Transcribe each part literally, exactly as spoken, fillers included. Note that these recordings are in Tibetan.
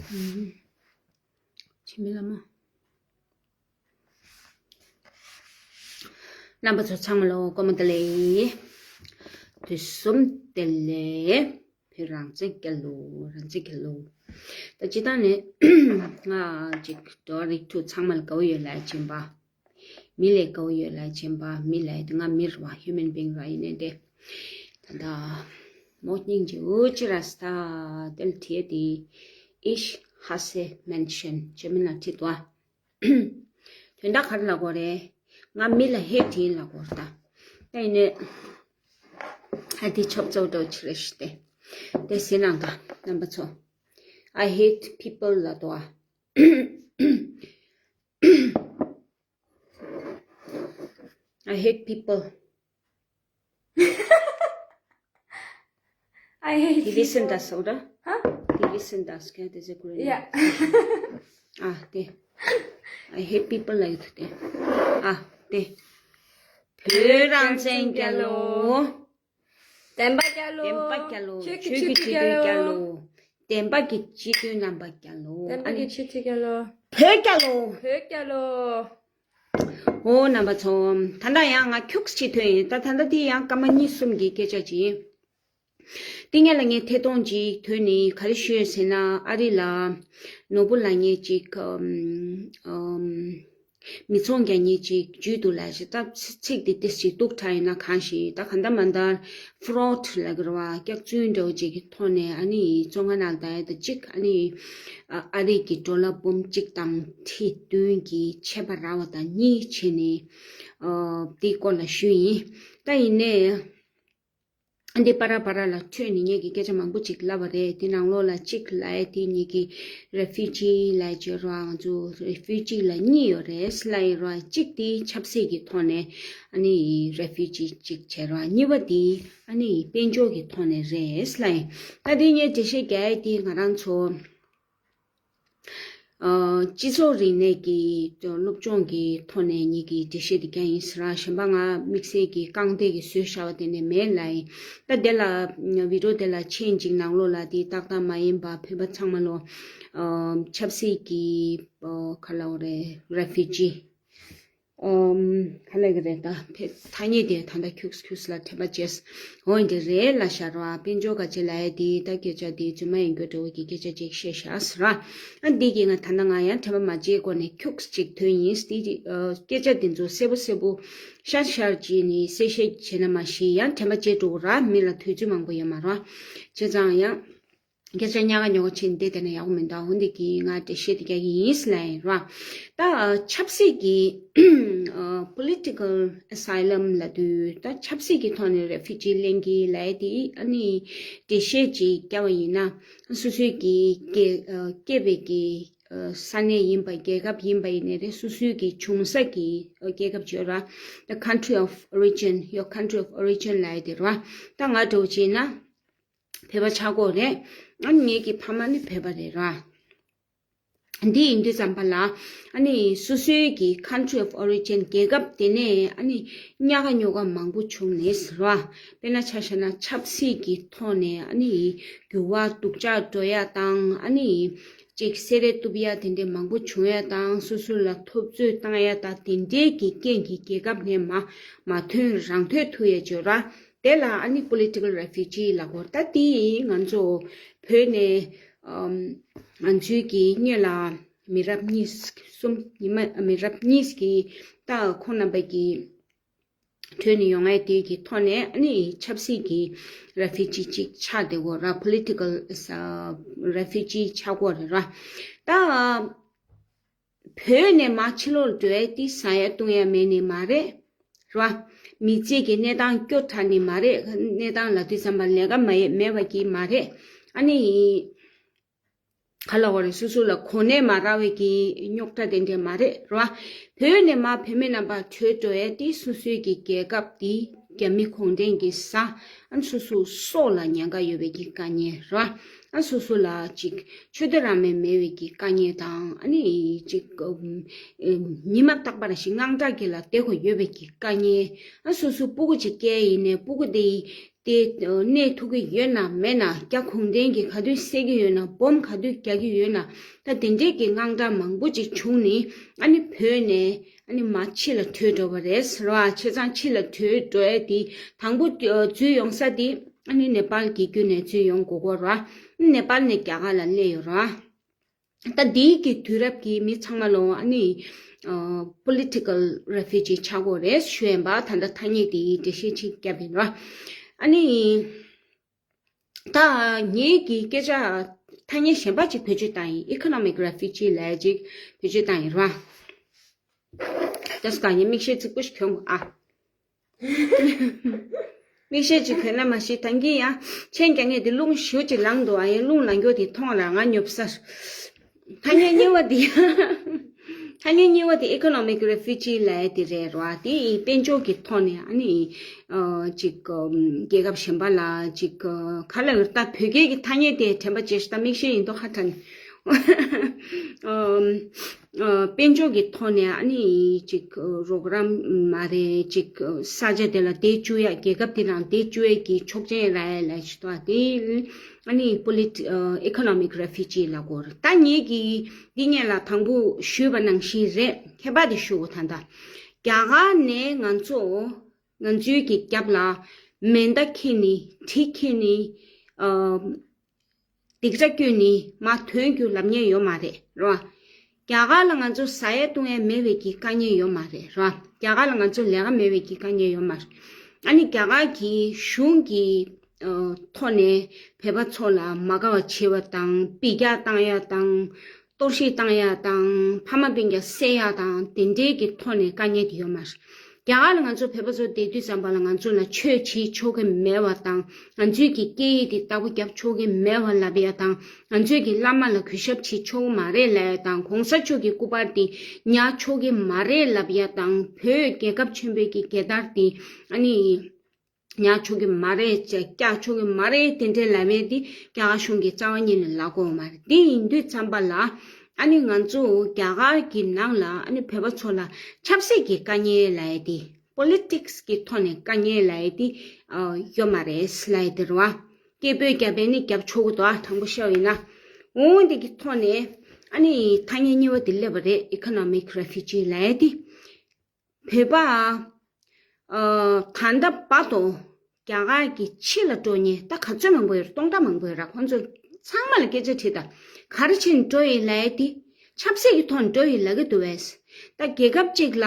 འཆི་མེད་བླ་མ། རྣམ་པ་ཚོ་ཚང་མ་ལ་སྐུ་ཁམས་བདེ་ལེགས། དུས་གསུམ་བདེ་ལེགས། བོད་རང་བཙན་རྒྱལ་ལོ། རང་བཙན་རྒྱལ་ལོ། ད་སྤྱིར་བཏང་ནས་ང་ཅིག་འགྲོ་བ་རིགས་དྲུག་ཚང་མ་ལ་དགའ་བོ་ཡོད་ལབ་བྱས་པ། མི་ལས་དགའ་བོ་ཡོད་ལབ་བྱས་པ། མི་ལབ་ཡ་དེ་ང་མི་རེད་བ། Human being ར། ཡིན་ནའི་དེ་ད་ལྟ་མོ་སྙིང་རྗེ་འུ་ཅི་ར་ས་དེ་ལ་བྲིས་ཏེ། Ish Hase Mansion ཇར་མན་ལ་བྲིས་འདུག་ཨ། དོན་དག་ག་རེ་ལབ་དགོས་རེད། ང་མི་ལ་hate ཡིན་ལབ་དགོས་རེད་ད། ད་ཡིན་ནའི་ཨ་དེ་ཆོབ་ཚོ་འགྲོ་ཆི་རེད་ཤི་སྟེ། དེ་ཟེར་ནང་ད་རྣམ་པ་ཚོ། I hate people ལབ་འདུག་ཨ། I hate people. I hate He listened people. us, oder? Huh? He listened us, gell? This is a Korean. Yeah. ཨ་དེ། I hate people like that. ཨ་དེ། བོད་རང་བཙན་རྒྱལ་ལོ། བདེན་པ་རྒྱལ་ལོ། བདེན་པ་རྒྱལ་ལོ། ཆོས་ཀྱི་ཆོས་ཀྱི་སྤྱི་དོན་རྒྱལ་ལོ། བདེན་པ་གི་སྤྱི་དོན་རྣམ་པ་རྒྱལ་ལོ། བདེན་པ་གི་ཨ་ནི་སྤྱི་དོན་རྒྱལ་ལོ། བོད་རྒྱལ་ལོ། བོད་རྒྱལ་ལོ། ཨོ་རྣམ་པ་ཚོ། ད་ལྟ་ཡང་ང་ཁྱུག་ཅིག་ཐོན་ཡིན། ད་ད་ལྟ་འདི་ཡང་སྐར་མ་གཉིས་གསུམ་གྱི་སྐད་ཆ་ཅིག་ཡིན། འདི་སྔོན་ལ་ངས་ཐད་གཏོང་ཅིག་ཐོན་ནས་ག་རེ་ཞུས་ཟེར་ན། ཨ་རི་ལ་ནོར་བུ་ལ་ངས་ཅིག་ཨམ་ཨམ་མི་ཚོང་རྒྱག་མཁན་ཅིག་འཇུས་འདུག་ལབ་ཞེས། ད་ཚིག་འདི་ཏིས་ཅིག་སྡུག་དྲགས་ཡིན་ན་གང་ཞིག་ད་ག་འདྲ་མ་འདྲ་fraud ལབ་དགོས་རེད་བ། སྐྱག་རྫུན་འདྲ་བོ་ཅིག་གི་ཐོག་ནས་ཨ་ནི་བཙོན་ཁང་ནང་ལ་བསྡད་ཡ་དང་གཅིག་ཨ་ནི་ཨ་ཨ་རི་གི་ཌོ་ལར་འབུམ་གཅིག་དང་ཁྲི་བདུན་གྱི་ཆད་པ་རག་པ་དང་གཉིས་བྱས་ནས་ཨ་དེའི་སྐོར་ལ་ཞུས་ཡིན། ད་ཡིན་ནའི། འདི་པ་ར་པ་ར་ལ་ཐོན་ནས་ངེད་ཀྱིས་སྐད་ཆ་མང་པོ་ཅིག་ལབ་པ་རེད། དེ་ནང་ལོགས་ལ་གཅིག་ལབ་ཡ་དེ་ངེད་ཀྱི་refugee ལབ་ཡ་ཅིག་ཡོད་རེད་བ། ང་ཚོ་refugee ལ་གཉིས་ཡོད་རེད་ལབ་ཡོད་རེད་བ། གཅིག་དེ་ཆབ་སྲིད་ཀྱི་ཐོག་ནས་ཨ་ནི་refugee གཅིག་བྱས་རེད་བ། གཉིས་པ་དེ་ཨ་ནི་དཔལ་འབྱོར་གྱི་ཐོག་ནས་རེད་ལབ་ཡ། ད་དེ་ངས་འགྲེལ་བཤད་རྒྱག་ཡ་དེ་ང་རང་ཚོ། ཨ་སྤྱི་ཚོགས་རིག་གནས་ཀྱི་སློབ་སྦྱོང་གི་ཐོག་ནས་ངེད་ཀྱིས་འགྲེལ་བཤད་དེ་རྒྱག་ཡིན་ཟེར་ར། གཞན་པ་ང་དམིགས་བསལ་གྱི་རྐང་སྟེགས་ཀྱི་བཟོས་བཞག་པ་དེ་ནས་མེད་ལབ་ཡིན། ད་དེ་ལ་video དེ་ལ་མཆན་ཅིག་ནང་ལོགས་ལ་དེ་ཏག་ཏག་མ་ཡིན་པ་བོད་པ་ཚང་མ་ལོ། ཨ་ཆབ་སྲིད་ཀྱི་ཨ་ག་ལབ་དགོས་རེད། refugee ཨོམ། ག་ལབ་ཀྱི་རེད། ད་ཕེ་ཐ་སྙད་དེ་ད་ལྟ་ཁྱུགས་ཁྱུགས་ལ་འཐེན་པ་བྱས། འོ་འདི་རེད་ལབ་ཤག་ར། དཔལ་འབྱོར་ག་ཅི་ལབ་ཡ་དེ་ད་སྐད་ཆ་དེ་རྫུན་མ་ཡིན་རྒྱུ་འདྲ་བོ་གི་སྐད་ཆ་ཅིག་བཤད་ཤག་ཟེར་ར། ཨ་འདི་གི་ང་ད་ལྟ་ང་ཡང་འཐེན་པ་མ་བྱེད་སྒོ་ནས་ཁྱུགས་ཅིག་ཐོན་ཡིན། དེ་ཨ་སྐད་ཆ་དེ་ཚོ་གསལ་པོ་གསལ་པོ་ཤར་ཤར་བྱས་ནས་གསལ་བཤད་བྱས་ན་མ་གཞི་ཡང་འཐེན་པ་བྱེད་འགྲོ་གི་ར། མི་ལ་དུས་ཚོད་མང་པོ་ཡོད་མ་ར། བྱས་ཙང་ཡང་། སྐད་ཆ་ཉག་ག་ཉོག་ག་ཕྱིན་བསྡད་དེ་ན་ཡག་པོ་མི་འདུག་འོ་འདི་གིས་ང་འགྲེལ་བཤད་དེ་རྒྱག་གི་ཡིན་ཟེར་ལབ་ཡིན་ར། ད་ཆབ་སྲིད་ཀྱི་ཨ་political asylum ལབ་དུས་ད་ཆབ་སྲིད་ཀྱི་ཐོག་ནས་refugee ལེན་གྱི་ལབ་ཡ་དེ་ཨ་ནི་འགྲེལ་བཤད་ཅིག་བརྒྱབ་པ་ཡིན་ན། སོ་སོའི་གི་སྐྱེ་ཨ་སྐྱེས་པའི་གི་ཨ་ས་གནས་ཡིན་པ། རྒྱལ་ཁབ་ཡིན་པ་ཡིན་ནའི་རེད། སོ་སོའི་གི་བྱུང་ས་གི་ཨ་རྒྱལ་ཁབ་བརྗོད་ར། The country of origin, your country of origin ལབ་ཡ་དེ་ར། ད་ང་འདྲ་བོ་བྱས་ན། བོད་པ་ཆགས་ཀྱི་ཡོད་རེད། ཨ་ནི་ངེད་ཀྱི་ཕ་མ་ནི་བོད་པ་རེད་ར། འདི་ཡིན་དུས་ཙམ་པ་ལ་ཨ་ནི་སོ་སོའི་གི་country of origin རྒྱལ་ཁབ་དེ་ནས་ཨ་ནི་ཉག་ག་ཉོག་ག་མང་པོ་བྱུང་ནས་ཟེར་བ། དཔེར་ན་ཆ་བཞག་ན་ཆབ་སྲིད་ཀྱི་ཐོག་ནས་ཨ་ནི་འགྱུར་བ་སྡུག་ཅག་འགྲོ་ཡ་དང་། ཨ་ནི་ཅིག་སེ་ར་གཏུབ་ཡ་དེ་འདྲས་མང་པོ་བྱུང་ཡ་དང་། སོ་སོ་ལ་འཐབ་རྩོད་བཏང་ཡ་དང་དེ་འདྲས་ཀྱི་རྐྱེན་གྱིས་རྒྱལ་ཁབ་ནས་མ་མ་ཐོན་རང་ཐོན་ཐུག་ཡ་བརྗོད་ར། དེ་ལ་ཨ་ནི་political refugee ལབ་དགོས། ད་དེ་ང་ཚོ་བོད་ནས་ཨམ་ང་ཚོའི་གི་སྔོན་ལ་མི་རབས་གཉིས་གསུམ་ཉི་མ་མི་རབས་གཉིས་ཀྱི་ད་ཁོང་རྣམ་པ་གི་བྲོས་ནས་ཡོང་ཡ་དེ་གི་ཐོག་ནས་ཨ་ནི་ཆབ་སྲིད་ཀྱི་refugee ཅིག་ཆགས་བསྡད་ཡོད་ར། political refugee ཆགས་ཀྱི་ཡོད་རེད་ར། ད། བོད་ནས་མར་ཕྱི་ལོགས་ལ་འགྲོ་ཡ་དེ་ཟ་ཡ་བཏུང་ཡ་མེད་ནི་མ་རེད། རེད་བ། མི་ཚེ་གི་གནས་སྟངས་སྐྱོ་དྲགས་ནི་མ་རེད། གནས་སྟངས་ལབ་དུས་ཙམ་པ་ལས་ཀ་མ་ཡ་མེད་པ་གི་མ་རེད། ཨ་ནི། ག་ལབ་དགོས་རེད། སོ་སོ་ལ་གོ་གནས་མ་རག་པའི་གི་རྙོག་དྲ་དེ་འདྲ་མ་རེད། རེད་བ། བོད་ནས་མར་བོད་མི་རྣམ་པ་བྲོས་འགྲོ་ཡ་དེ་སོ་སོའི་གི་རྒྱལ་ཁབ་དེ་རྒྱ་མི་གུང་ཁྲན་གྱིས་ཟ། ཨ་ནི་སོ་སོའི་སྲོག་ལ་ཉེན་ཁ་ཡོད་པའི་གི་དཀའ་ངལ་རེད་བ། ཨ་སོ་སོ་ལ་ཅིག་ཆོས་དད་རང་མོས་མེད་པའི་གི་དཀའ་ངལ་དང་། ཨ་ནི་ཅིག་ཉི་མ་རྟག་པར་ཞིག་དངངས་སྐྲག་གི་ལ་བསྡད་དགོས་ཡོད་པའི་གི་དཀའ་ངལ། ཨ་སོ་སོ་སྤུ་གུ་ཅིག་སྐྱེ་ཡིན་ནའི་སྤུ་གུ་དེ་ དེ་གནས་ཐུབ་ཀྱི་ཡོད་ན་མེད་ན། རྒྱ་གུང་ཁྲན་གྱིས་ག་དུས་བསད་ཀྱི་ཡོད་ན། སྦོམ་ག་དུས་རྒྱག་གི་ཡོད་ན། ད་དེ་འདྲས་ཀྱི་དངངས་སྐྲག་མང་པོ་ཅིག་བྱུང་ནས། ཨ་ནི་བོད་ནས་ཨ་ནི་མར་ཕྱི་ལ་བྲོས་འགྲོ་བ་རེད་ཟེར་བ། བྱས་ཙང་ཕྱི་ལ་བྲོས་འགྲོ་ཡས་དེ་དང་པོ་འཛུལ་ཡོང་ས་དེ་ཨ་ནི་ནེ་པཱལ་གྱི་བརྒྱུད་ནས་འཛུལ་ཡོང་དགོས་ཀྱི་རེད་བ། ནེ་པཱལ་ནས་རྒྱ་གར་ལ་སླེབས་ཡོད་རེད་བ། ད་འདིའི་གི་དུས་རབས་ཀྱི་མི་ཚང་མ་ལོ་ཨ་ནི་ཨ་political refugee ཆགས་ཀྱི་ཡོད་རེད་ཞུ་ཡིན་པ། ད་ལྟ་ཐ་སྙད་དེ་འགྲེལ་བཤད་ཅིག་བརྒྱབ་ཡིན་ར། ཨ་ནི་ད་ངེད་ཀྱི་སྐད་ཆ་ཐ་སྙད་གཞན་པ་ཅིག་བེད་སྤྱོད་བཏང་ཡིན། economic refugee ལབ་ཅིག་བེད་སྤྱོད་བཏང་ཡིན་ར། ད་སྐད་ངས་མིག་ཤེལ་རྩིག་པོ་ཞིག་གྱོན་དགོས་ཨ། མིག་ཤེལ་ཅིག་གྱོན་ན་མ་གཞི་ད་གིན་ཡང་མཆན་རྒྱག་མཁན་དེ་རླུང་ཞེ་པོ་ཅིག་ལངས་འདུག་ཨ། ཡང་རླུང་ལངས་རྒྱུ་དེ་མཐོང་ལ་ང་ཉོབ་ས། ཐ་སྙད་གཉིས་པ་དེ། ཐ་སྙད་གཉིས་པ་དེ་economic refugee ལབ་ཡ་དེ་རེད་ར། དེ་དཔལ་འབྱོར་གྱི་ཐོག་ནས་ཨ་ནི་ཨ་ཅིག་ཨ་རྒྱལ་ཁབ་གཞན་པ་ལ་ཅིག་ཨ་ག་ལ་ད་བོད་སྐད་ཀྱི་ཐ་སྙད་དེ་དྲན་པ་བརྗེད་ཤག་ད་མིག་ཤེལ་ཡིན་མདོག་ཁ་ཁྲ་ནས། ཨ་དཔལ་འབྱོར་གྱི་ཐོག་ནས་ཨ་ནི་ཅིག་རོགས་རམ་མ་རེད། ཅིག་ས་ཆ་དེ་ལ་བསྡད་བཅུག་ཡ། རྒྱལ་ཁབ་དེ་ནང་བསྡད་བཅུག་ཡ་གི་ཆོག་མཆན་རག་ཡ་ལ་ཞིག་ཏོ། དེ་ཨ་ནི་པོ་ལི་ཊི་ཨ་economic refugee ལབ་ཀྱི་ཡོད་རེད། ད་ངེད་ཀྱིས་འདི་སྔོན་ལ་དང་པོ་ཞུས་པ་ནང་བཞིན་རེད། ཁྱད་པར་དེ་ཞུ་དགོས། ད་ལྟ་རྒྱ་གར་ནས་ང་ཚོ་ང་ཚོའི་གི་རྒྱབ་ལ་མེ་མདའ་འཁྱེར་ནི། གྲི་འཁྱེར་ནི། ཨ་སྡིགས་ར་བསྐྱོན་ནི་མར་ཐོན་རྒྱུ་ལབ་མཁན་ཡོད་མ་རེད་རོ། རྒྱ་གར་ལ་ང་ཚོ་ཟ་ཡས་བཏུང་ཡས་མེད་པའི་གི་དཀའ་ངལ་ཡོད་མ་རེད་རོ། རྒྱ་གར་ལ་ང་ཚོ་ལས་ཀ་མེད་པའི་གི་དཀའ་ངལ་ཡོད་མ་རེད། ཨ་ནི་རྒྱ་གར་གྱི་གཞུང་གི་ཨ་ཐོག་ནས་བོད་པ་ཚོ་ལ་མ་དགའ་བ་བྱེད་པ་དང་། སྤུས་ཀ་བཏང་ཡ་དང་། གཏོར་བཤིག་བཏང་ཡ་དང་། ཕ་མ་སྤུན་ཀྱག་བསད་ཡ་དང་། དེ་འདྲའི་གི་ཐོག་ནས་དཀའ་ངལ་དེ་ཡོད་མ་རེད། རྒྱ་གར་ལ་ང་ཚོ་བོད་པ་ཚོ་བསྡད་དུས་ཙམ་པ་ལ་ང་ཚོ་ལ་ཆོས་བྱེད་ཆོག་གི་མེད་པ་དང་། ང་ཚོའི་གི་སྐད་ཡིག་དེ་བདག་པོ་རྒྱབ་ཆོག་གི་མེད་པ་ལབ་ཡ་དང་། ང་ཚོའི་གི་བླ་མ་ལ་གུས་ཞབས་བྱེད་ཆོག་གི་མ་རེད་ལབ་ཡ་དང་། གོང་ས་མཆོག་གི་སྐུ་པར་དེ་ཉར་ཆོག་གི་མ་རེད་ལབ་ཡ་དང་། བོད་རྒྱལ་ཁབ་ཆེན་པོའི་གི་རྒྱལ་དར་དེ་ཨ་ནི་ཉར་ཆོག་གི་མ་རེད། བཀྱག་ཆོག་གི་མ་རེད། དེ་འདྲའི་ལབ་ཡས་དེ་རྒྱ་གར་གཞུང་གིས་རྩ་བ་ཉིད་ནས་ལབ་ཀྱི་ཡོད་མ་རེད། དེ་ཡིན་དུས་ཙམ་པ་ལ་ཨ་ནི་ང་ཚོ་རྒྱ་གར་གྱི་ནང་ལ་ཨ་ནི་བོད་པ་ཚོ་ལ་ཆབ་སྲིད་ཀྱི་དཀའ་ངལ་ལབ་ཡས་དེ། པོ་ལི་ཊིག་སི་གི་ཐོག་ནས་དཀའ་ངལ་ལབ་ཡས་དེ་ཨ་ཡོད་མ་རེད་ལབ་ཡས་དེ་རེད་བ། སྐད་འབོད་བརྒྱབ་པས་ནི་རྒྱབ་ཆོག་གི་འདུག་ཨ། དྲང་པོ་བཤད་པ་ཡིན་ན། འོ་འདི་གི་ཐོག་ནས་ཨ་ནི་ཐ་སྙད་གཉིས་པ་དེ་སླེབས་པ་རེད། ཨི་ཀོ་ནོ་མིག་རེ་ཕུ་ཇི་ལབ་ཡས་དེ། བོད་པ་ཨ་ད་ལྟ་བར་དུ་རྒྱ་གར་གྱི་ཕྱི་ལ་འགྲོ་མཁན་ད་ག་ཚོད་མང་པོ་ཡོད་རེད། སྟོང་ཕྲག་མང་པོ་ཡོད་རེད། ཁོང་ཚོ་ཚང་མ་ལ་སྐད་ཆ་དྲིས་དང་། ག་རེ་བྱས་ནས་འགྲོ་ཡིན་ལབ་ཡས་དེ། ཆབ་སྲིད་ཀྱི་ཐོག་ནས་འགྲོ་ཡིན་ལབ་ཀྱི་འདུག་བས། ད་རྒྱལ་ཁབ་ཅིག་ལ་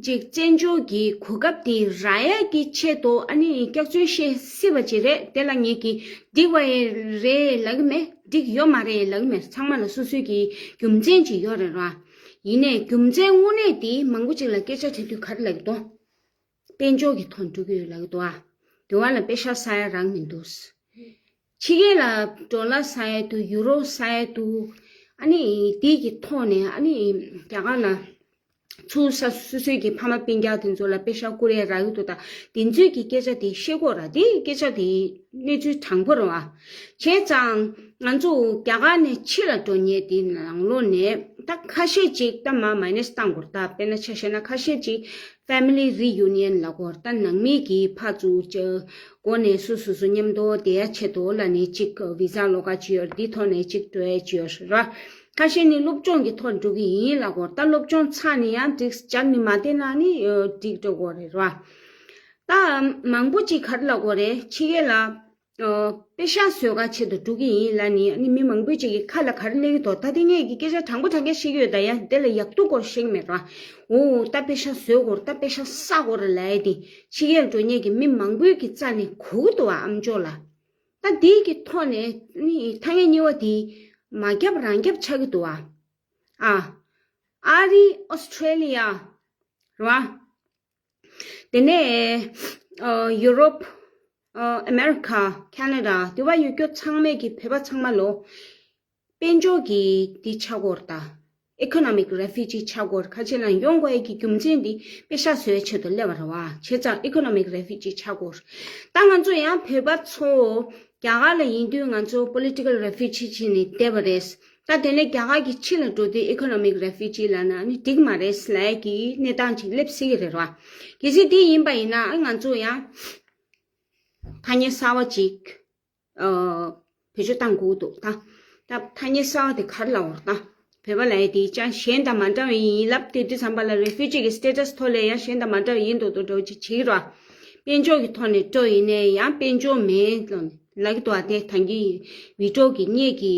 ཅིག་བཙན་བྱོལ་གྱི་གོ་སྐབས་དེ་རག་ཡས་ཀྱི་ཆེད་དུ་ཨ་ནི་སྐྱག་རྫུན་བཤད་སྲིད་པ་ཅིག་རེད། དེ་ལ་ངེད་ཀྱིས་འགྲིག་པ་རེད་ལབ་ཀྱི་མེད། འགྲིག་ཡོད་མ་རེད་ལབ་ཀྱི་མེད། ཚང་མ་ལ་སོ་སོའི་གི་རྒྱུ་མཚན་ཅིག་ཡོད་རེད་ར། ཡིན་ནའི་རྒྱུ་མཚན་དངོས་གནས་དེ་མང་པོ་ཅིག་ལ་སྐད་ཆ་དྲིས་དུས་ག་རེ་ལབ་ཀྱི་འདུག་དཔལ་འབྱོར་གྱི་ཐོག་འགྲོ་གི་ཡོད་ལབ་ཀྱི་འདུག་ཨ། དེ་བ་ལ་པེ་ཤ་ཟ་ཡ་རག་མི་འདུག་ཕྱི་རྒྱལ་ལ་ཌོ་ལར་ཟ་ཡ་འདུག་ཡུ་རོ་ཟ་ཡ་འདུག་ཨ་ནི་དེ་གི་ཐོག་ནས་ཨ་ནི་རྒྱ་གར་ལ་ཚུར་ས་སོ་སོའི་གི་ཕ་མ་སྤུན་ཀྱག་དེ་ཚོ་ལ་པེ་ཤ་བསྐུར་ཡ་རག་གི་འདུག་ད་དེ་ཚོའི་གི་སྐད་ཆ་དེ་བཤད་དགོས་ར། དེ་སྐད་ཆ་དེ་གནས་ཚུལ་དྲང་པོ་རེད་བ། བྱས་ཙང་ང་ཚོ་རྒྱ་གར་ནས་ཕྱི་ལ་འགྲོ་མཁན་དེ་ནང་ལོགས་ནས་ད་ཁ་ཤས་ཅིག་ད་མ་མའི་ནས་བཏང་དགོས་རེད། ད་དཔེར་ན་ཆ་བཞག་ན་ཁ་ཤས་ཅིག་ཕེ་མི་ལི་རི་ཡུ་ནི་ཡན་ལབ་དགོས་རེད། ད་ནང་མི་གི་ཕར་ཚུར་ཅིག་སྒོ་ནས་སོ་སོ་སོ་མཉམ་དུ་བསྡད་ཡ་ཆེད་དུ་ལ་ནི་ཅིག་བི་ཟ་ལོགས་ཀ་ཅིག་ཡོད་རེད། འདི་ཐོག་ནས་ཅིག་འགྲོ་ཡ་ཅིག་ཡོད་རེད་ར། ཁ་ཤས་ནི་སློབ་སྦྱོང་གི་ཐོག་འགྲོ་གི་ཡིན་ལབ་དགོས་རེད། ད་སློབ་སྦྱོང་ཚར་ནས་ཡང་འགྲིག་སྦྱར་ནི་མ་བསྡད་ན་ནི་འགྲིག་འགྲོ་དགོས་རེད་ར། ད་མང་པོ་ཅིག་ག་རེ་ལབ་དགོས་རེད། ཕྱི་རྒྱལ་ལ་ཨོ། པེ་ཤག་བཟོ་ག་ཆེད་དུ་འགྲོ་གི་ཡིན་ལབ་ནི་ཨ་ནི་མི་མང་པོས་ཅིག་གི་ཁ་ལ་ག་རེ་སླེབས་ཀྱི་འདུག་ད་དེ་ངས་ཀྱི་སྐད་ཆ་དྲང་པོ་དྲང་རྐྱང་བཤད་ཀྱི་ཡོད། ད་ཡ་དེ་ལ་ཡག་སྡུག་སྐོར་བཤད་ཀྱི་མེད་ར། འོ་ད་པེ་ཤག་བཟོ་དགོས་རེད། ད་པེ་ཤག་བསགས་དགོས་རེད་ལབ་ཡ་དེ་ཕྱི་རྒྱལ་འགྲོ་མཁན་གྱི་མི་མང་པོའི་གི་རྩ་ནས་གོ་གི་འདུག་བ། ཨ་མཆོག་ལ། ད་དེའི་གི་ཐོག་ནས་ཨ་ནི་ཐ་སྙད་གཉིས་པ་དེ་མ་རྒྱབ་རང་རྒྱབ་ཆགས་ཀྱི་འདུག་བ། ཨ། ཨ་རི། ཨོ་སི་ཁྲེ་ལི་ཡ། རེད་བ། དེ་ནས་ཨ་ཡུ་རོབ། ཨ་ཨ་མེ་རི་ཁ། ཁེ་ན་ཌ། དེ་བ་ཡོད་རྒྱུ་ཚང་མས་ཀྱི་བོད་པ་ཚང་མ་ལོ་དཔལ་འབྱོར་གྱི་འདི་ཆགས་ཀྱི་ཡོད་རེད། ད་ཨི་ཀོ་ནོ་མིག་རེ་ཕུ་ཇི་ཆགས་ཀྱི་ཡོད་རེད། ཁ་ཆེ་ལ་ཡོང་དགོས་ཡ་གི་རྒྱུ་མཚན་འདི་པེ་ཤག་བཟོ་ཡའི་ཆེད་དུ་སླེབས་པ་རེད་བ། བྱས་ཙང་ཨི་ཀོ་ནོ་མིག་རེ་ཕུ་ཇི་ཆགས་ཀྱི་ཡོད་རེད། ད་ང་ཚོ་ཡང་བོད་པ་ཚོ་རྒྱ་གར་ལ་ཡིན་དུས་ང་ཚོ་པོ་ལི་ཊི་ཀལ་རེ་ཕུ་ཇི་བྱས་ནས་བསྡད་པ་རེད། ད་དེ་ནས་རྒྱ་གར་གྱི་ཕྱི་ལ་འགྲོ་དུས་ཨི་ཀོ་ནོ་མིག་རེ་ཕུ་ཇི་ལབ་ན་ནི་འགྲིག་མ་རེད་ལབ་ཡ་གི་གནས་སྟངས་ཅིག་སླེབས་སྲིད་ཀྱི་རེད་བ། གལ་སྲིད་དེ་ཡིན་པ་ཡིན་ན་ཨ་ང་ཚོ་ཡང་ ཐ་སྙད་གསར་བ་ཅིག་ཨ་བེད་སྤྱོད་བཏང་དགོས་འདུག་ད། ད་ཐ་སྙད་གསར་བ་དེ་ག་རེ་ལབ་དགོས་རེད་ད། བོད་པ་ལབ་ཡ་དེ་ཅང་གཞན་དང་མ་འདྲ་བ་ཡིན་ལབ་དེ་དུས་ཙམ་པ་ལ་རེ་ཕུ་ཇི་གི་སི་ཊེ་ཊ་སི་ཐོག་ལ་ཡང་གཞན་དང་མ་འདྲ་བ་ཡིན་མདོག་མདོག་འདྲ་བོ་ཅིག་བྱེད་ཀྱི་རེད་བ། དཔལ་འབྱོར་གྱི་ཐོག་ནས་སྤྲོ་ཡིན་ནའི་ཡང་དཔལ་འབྱོར་མེད་ལབ་ཀྱི་འདུག་བ། དེ་ད་གིན་བི་ཀྲོ་གི་སྔོན་གྱི་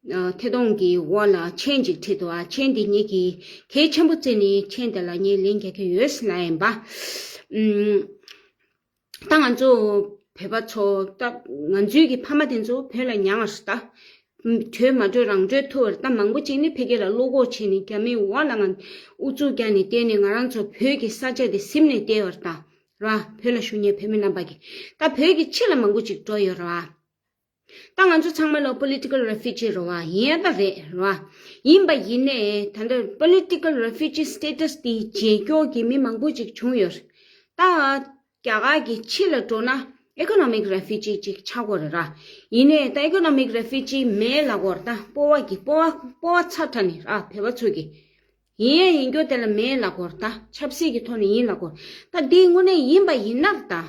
ཨ་ཐད་གཏོང་གི་འོག་ལ་མཆན་ཅིག་བྲིས་འདུག་བ། མཆན་དེ་ངེད་ཀྱིས་གལ་ཆེན་པོ་བརྩིས་ནས་མཆན་དེ་ལ་ངས་ལན་རྒྱག་གི་ཡོད་ལབ་ཡིན་པ། ཨུམ། ད་ང་ཚོ་བོད་པ་ཚོ་ད་ང་ཚོའི་གི་ཕ་མ་དེ་ཚོ་བོད་ལ་མྱངས་པ་རེད་ད། གྲོས་མ་གྲོས་རང་གྲོས་ཐུབ་པ་རེད་ད། མང་པོ་ཅིག་ནི་ཕ་གི་ལ་བློ་ཁོག་བྱས་ནས་རྒྱ་མིའི་འོག་ལ་ང་ཨུ་ཚུགས་རྒྱག་ནས་བསྡད་ནས་ང་རང་ཚོ་བོད་ཀྱི་ས་ཆ་དེ་ཟིན་ནས་བསྡད་པ་རེད་ད། ར་བོད་ལ་བཞུགས་མཁན་བོད་མི་རྣམ་པ་གི་ད་བོད་ཀྱི་ཕྱི་ལ་མང་པོ་ཅིག་འགྲོ་ཡོད་རེད་བ། ད་ང་ཚོ་ཚང་མ་ལ་political refugee རེད་བ། ཡིན་ཡ་ད་རེད་རེད་བ། ཡིན་པ་ཡིན་ནའི་ད་ལྟ་political refugee status དེ་བརྗེད་སྐྱོར་གྱི་མི་མང་པོ་ཅིག་བྱུང་ཡོད་རེད། ད་རྒྱ་གར་གྱི་ཕྱི་ལ་འགྲོ་ན་economic refugee ཅིག་ཆགས་དགོས་རེད་ར། ཡིན་ནའི་ད་economic refugee མེད་ལབ་དགོས་རེད་ད། སྤོབས་པ་གི་སྤོབས་པ་སྤོབས་པ་ཚ་དྲགས་ནས་ར་བོད་པ་ཚོ་གི། ཡིན་ཡང་ཡིན་རྒྱུ་དེ་ལ་མེད་ལབ་དགོས་རེད་ད། ཆབ་སྲིད་ཀྱི་ཐོག་ནས་ཡིན་ལབ་དགོས། ད་འདི་དངོས་གནས་ཡིན་པ་ཡིན་ན་ད།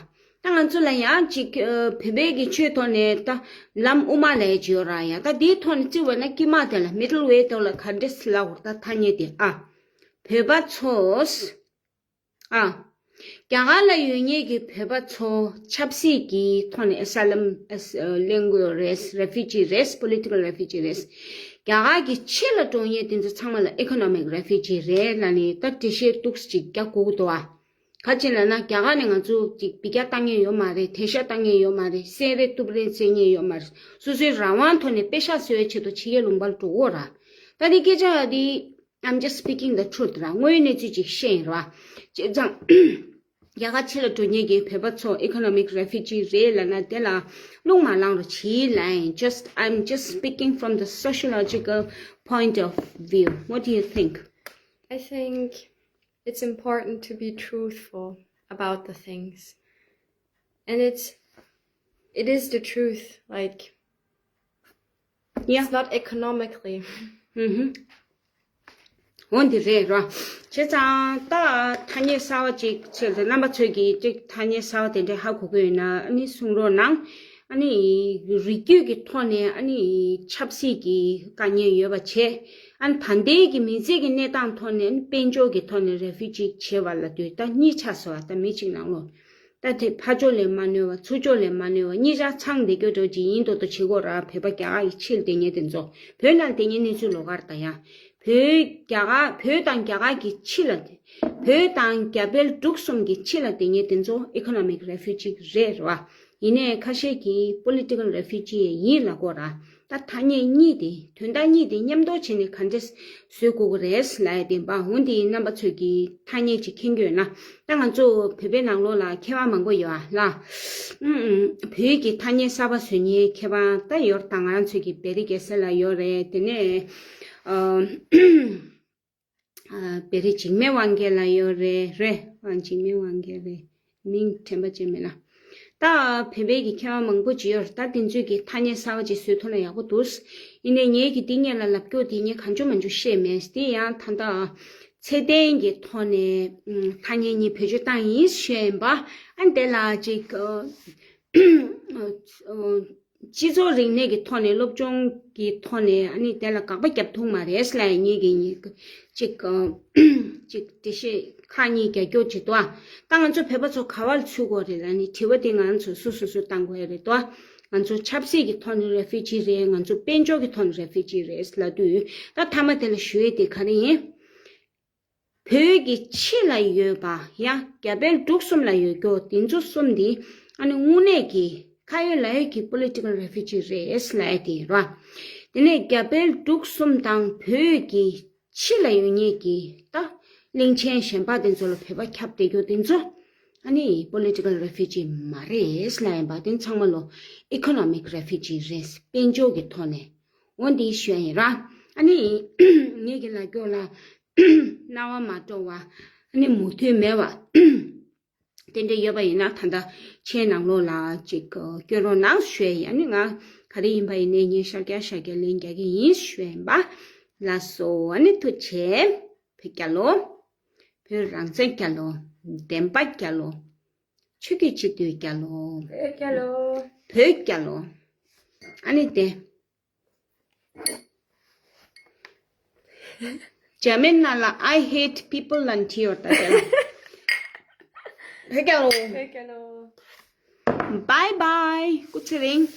ད་ང་ཚོ་ལ་ཡང་ཅིག་ཨ་བོད་པའི་གི་ཆོས་ཐོག་ནས་ད་ལམ་དབུ་མ་ལབ་ཡ་ཅིག་ཡོད་ར། ཡ་ད་འདིའི་ཐོག་ནས་བརྩི་བ་ན་དཀྱིལ་མ་དེ་ལ་middle way དེ་ལ་ག་འདྲས་ལབ་དགོས་རེད་ད། ཐ་སྙད་དེ་ཨ་བོད་པ་ཚོས། ཨ། རྒྱ་གར་ལ་ཡོད་མཁན་གྱི་བོད་པ་ཚོ་ཆབ་སྲིད་ཀྱི་ཐོག་ནས་asylum ཨ་ལེན་དགོས་རེད། refugee རེད། political refugee རེད། རྒྱ་གར་གྱི་ཕྱི་ལ་འགྲོ་མཁན་དེ་ཚོ་ཚང་མ་ལ་economic refugee རེད་ལབ་ནས་ད་འགྲེལ་བཤད་ཏོག་ཙམ་ཅིག་རྒྱག་དགོས་ཀྱི་འདུག་ཨ། ག་ཅི་ལབ་ན་རྒྱ་གར་ནས་ང་ཚོ་ཅིག་འབུད་རྒྱག་བཏང་མཁན་ཡོད་མ་རེད། དེད་ཤག་བཏང་མཁན་ཡོད་མ་རེད། བསད་རེས་གཏུབ་རེས་བྱེད་མཁན་ཡོད་མ་རེད། སོ་སོའི་རང་དབང་ཐོག་ནས་དཔེ་ཤག་བཟོ་བའི་ཆེད་དུ་ཕྱི་རྒྱལ་ལུང་པར་འགྲོ་གི་ཡོད་ར། ད་དེ་སྐད་ཆ་དེ། I'm just speaking the truth ར། དངོས་ཡོད་གནས་ཚུལ་ཅིག་བཤད་ཡིན་ར། བྱས་ཙང་། རྒྱ་གར་ཕྱི་ལ་འགྲོ་མཁན་གྱི་བོད་པ་ཚོ་economic refugee རེད་ལབ་ན་དེ་ལ་རླུང་མ་ལངས་རོགས་བྱེད་ལབ་ཡིན། Just, I'm just speaking from the sociological point of view. What do you think? I think it's important to be truthful about the things. And it's, it is the truth. Like, yeah, it's not economically. འོ་འདི་རེད་ར། བྱས་ཙང་ད་ཐ་སྙད་གསར་བ་ཅིག་ཆེད་དུ་རྣམ་པ་ཚོས་ཀྱིས་ཅིག་ཐ་སྙད་གསར་བ་དེ་འདྲ་ཧ་གོ་གི་ཡོད་ན་ཨ་ནི་གསུང་རོགས་གནང་། ཨ་ནི་རིགས་རྒྱུད་ཀྱི་ཐོག་ནས་ཨ་ནི་ཆབ་སྲིད་ཀྱི་དཀའ་ངལ་ཡོད་པ་བྱས། ཨ་ནི་ད་ལྟའི་གི་མི་ཚེ་གི་གནས་སྟངས་ཐོག་ནས་ཨ་ནི་དཔལ་འབྱོར་གྱི་ཐོག་ནས་རེ་ཕུ་ཇི་བྱས་པ་ལབ་དུས་ད་གཉིས་ཆགས་སོང་བ། ད་མི་གཅིག་ནང་ལོགས། ད་དེ་ཕར་ཕྱོགས་ལ་མ་གནོད་པ་ཚུར་ཕྱོགས་ལ་མ་གནོད་པ་གཉིས་ཆ་ཚང་བསྡད་རྒྱུ་འདྲ་ཅིག་ཡིན་མདོག་མདོག་བྱེད་དགོས་ར། བོད་པ་རྒྱ་གར་གྱི་ཕྱིར་དེ་ཉེ་དེ་ཚོ་བོད་ནང་དེ་ཉེ་གནས་ཚུལ་ལོགས་ཀར་ད་ཡ། བོད་རྒྱ་གར་བོད་དང་རྒྱ་གར་གྱི་ཕྱི་ལ་དེ། བོད་དང་རྒྱ་བལ་འབྲུག་གསུམ་གྱི་ཕྱི་ལ་དེ་ཉེ་དེ་ཚོ་economic refugee རེད་ར། ཡིན་ནའི་ཁ་ཤས་ཀྱིས་political refugee ཡིན་ལབ་དགོས་ར། ད་ཐ་སྙད་གཉིས་དེ་དོན་དག་གཉིས་དེ་མཉམ་འདོགས་བྱས་ནས་ག་འདྲས་བཟོ་དགོས་ཀྱི་རེད་ལབ་ཡ་དེ་འབའ་འོན་ཏེ་རྣམ་པ་ཚོས་ཀྱིས་ཐ་སྙད་ཅིག་མཁྱེན་གྱི་ཡོད་ན། ད་ང་ཚོ་བོད་པའི་ནང་ལོགས་ལ་མཁས་པ་མང་པོ་ཡོད་ཨ་ལ། ཨུམ་ཨུམ། བོད་ཀྱི་ཐ་སྙད་གསར་པ་བཟོ་མཁན་མཁས་པ་ད་ཡོད་རེད་ད། ང་རང་ཚོ་གི་བེ་རི་རྒྱལ་མཚན་ལགས་ཡོད་རེད། དེ་ནས་ཨ་ཨ་བེ་རི་འཇིགས་མེད་དབང་རྒྱལ་ལགས་ཡོད་རེད། རེད་པ། འཇིགས་མེད་དབང་རྒྱལ་རེད། མིང་དྲན་པ་བརྗེད་མེད་ལ། ད་བོད་པའི་གི་མཁས་པ་མང་པོ་ཅིག་ཡོད་རེད། ད་དེ་ཚོས་ཀྱི་ཐ་སྙད་གསར་པ་ཅིག་བཟོས་ཐུབ་ན་ཡག་པོ་འདུག། ཡིན་ནའི་ངས་ཀྱི་འདི་སྔོན་ལ་ལབ་རྒྱུ་དེ་ངས་གང་བྱུང་མང་བྱུང་བཤད་མེད། དེ་ཡང་ད་ལྟ་ཚད་ལྡན་གྱི་ཐོག་ནས་ཨུམ་ཐ་སྙད་གཉིས་བེད་སྤྱོད་བཏང་ཡིན་ཞུས་ཡིན་པ། ཨ་དེ་ལ་ཅིག་ཨ་ཨ་སྤྱི་ཚོགས་རིག་གནས་ཀྱི་ཐོག་ནས་སློབ་སྦྱོང་གི་ཐོག་ནས་ཨ་ནི་དེ་ལ་དགག་པ་རྒྱབ་ཐུབ་མ་རེད་ལབ་ཡ་ངེད་ཀྱི་ཉིད་ཅིག་ཅིག་འགྲེལ་བཤད་ཁག་གཉིས་རྒྱག་རྒྱུ་ཅིག་འདུག་ཨ། ད་ང་ཚོ་བོད་པ་ཚོ་ག་བར་ཚུད་དགོས་རེད་ལབ་ནི་དྲི་བ་དེ་ང་ཚོ་སོ་སོ་སོས་བཏང་དགོས་ཡ་རེད་དོ། ང་ཚོ་ཆབ་སྲིད་ཀྱི་ཐོག་ནས་རེ་ཕུ་ཇི་རེད། ང་ཚོ་དཔལ་འབྱོར་གྱི་ཐོག་ནས་རེ་ཕུ་ཇི་རེད་ལབ་དུས་ད་མཐའ་མ་དེ་ལ་ཞུ་ཡས་དེ་ག་རེ་ཡིན། བོད་ཀྱི་ཕྱི་ལ་ཡོད་པ་ཡང་རྒྱ་བལ་འབྲུག་གསུམ་ལ་ཡོད་རྒྱུ་དེ་ཚོ་གསུམ་དེ་ཨ་ནི་དངོས་གནས་ཀྱི་ཁ་ཡོད་ལག་ཡོད་ཀྱི་political refugee རེད་ལབ་ཡ་དེ་རེད་བ། དེ་ནས་རྒྱ་བལ་འབྲུག་གསུམ་དང་བོད་ཀྱི་ཕྱི་ལ་ཡོད་མཁན་གྱི་ད་གླིང་ཆེན་གཞན་པ་དེ་ཚོ་ལ་བོད་པ་ཁྱབ་བསྡད་རྒྱུ་དེ་ཚོ་ཨ་ནི་political refugee མ་རེད་ལབ་ཡིན་པ། དེ་ཚང་མ་ལོ་economic refugee རེད། དཔལ་འབྱོར་གྱི་ཐོག་ནས། འོ་འདི་ཞུ་ཡ་ཡིན་ར། ཨ་ནི་ངེད་ཀྱི་ལ་སྐྱོ་ལ་རྣ་བ་མ་སྤྲོ་བ་ཨ་ནི་མུ་མཐུད་མེད་པ་དེ་འདྲ་ཡོད་པ་ཡིན་ན་ད་ལྟ་ཆེད་ནང་ལོགས་ལ་ཅིག་སྐྱོན་རོགས་གནང་ཞུ་ཡ་ཡིན། ཨ་ནི་ང་ག་རེ་ཡིན་པ་ཡིན་ནའི་ངས་ཤར་རྒྱག་ཤར་རྒྱག་ལན་རྒྱག་གི་ཡིན་ཞུ་ཡ་ཡིན་པ། ལགས་སོ། ཨ་ནི་ཐུགས་རྗེ་ཆེ། བོད་རྒྱལ་ལོ། བོད་རང་བཙན་རྒྱལ་ལོ། བདེན་པ་རྒྱལ་ལོ། ཆོས་ཀྱི་སྤྱི་འཐུས་རྒྱལ་ལོ། བོད་རྒྱལ་ལོ། བོད་རྒྱལ་ལོ། ཨ་ནི་དེ། འཇར་མན་ནང་ལ་I hate people ལབ་བྲིས་ཡོད་ད་དེ་ལ། བོད་རྒྱལ་ལོ། བོད་རྒྱལ་ལོ། Bye bye. སྐུ་ཚེ་རིང་།